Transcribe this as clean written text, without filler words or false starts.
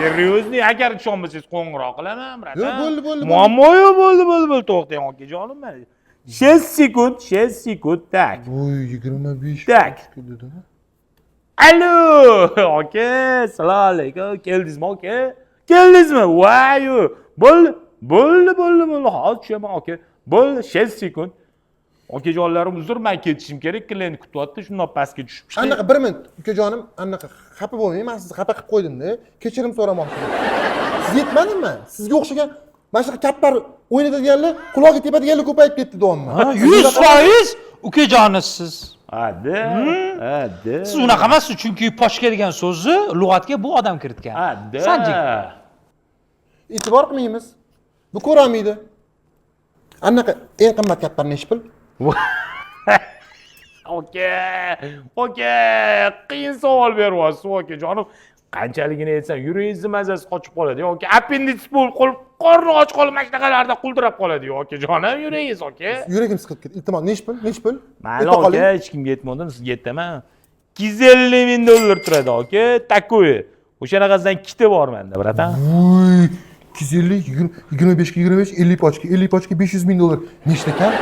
Серьезный, agar ishonmasangiz, qo'ng'iroq qilaman, братан. Yo'q, bo'ldi, bo'ldi, bo'ldi. Muammo yo'q, bo'ldi, bo'ldi, bo'ldi, to'xtang, okajonim mana. 6 sekund, 6 sekund, так. Voy, 25 Так. pachka dedi. Alo, aka, assalomu alaykum. Keldingizmi, aka? Keldingizmi? Voy, bo'ldi, bo'ldi, bo'ldi, bo'ldi. Hozir tushaman, aka. Bo'ldi, 6 sekund. Okajonlarim, uzr, men ketishim kerak, klient kutyapti, shundoq pastga tushib chiqing. Anaqa, bir minut, ukajonim, anaqa xafa bo'lmang, man sizni xafa qilib qo'ydimda, kechirim so'ramoqchiman. Siz yetmadimmi? Sizga o'xshagan mana shunaqa kaptar o'ynatadiganlar, qulog'iga tepadiganlar ko'payib ketdi deyapman. Ha, 100% ukajoni siz. Hadi, hadi. Siz unaqa emassiz, chunki пачка degan so'zni lug'atga bu odam kiritgan. Hadi. Sanjing. E'tibor qilmaymiz. Bu ko'rolmaydi. Anaqa eng qimmat kaptar nechi pul? Aka, aka, qiyin savol beryapsiz, okajonim. Qanchaligini aytsam, yuragingizni mazasi qochib qoladi, yoki appenditsit bo'lib qolib, qorni och qolib, mana shunaqalarda quldirab qoladi, okajonim, yuragingiz, aka. Yuragim siqilib ketdi. Iltimos, nechi pul? Nechi pul? Mayli, Ayta qoling. aka, hech kimga aytmadim, sizga aytaman. 250 ming dollar turadi, aka, такой. O'shanaqasidan ikkita bor menda, братан. Voy, 250, 25 ga 25, 50 pachka, 50 pachka 500 ming dollar. Nechta kam?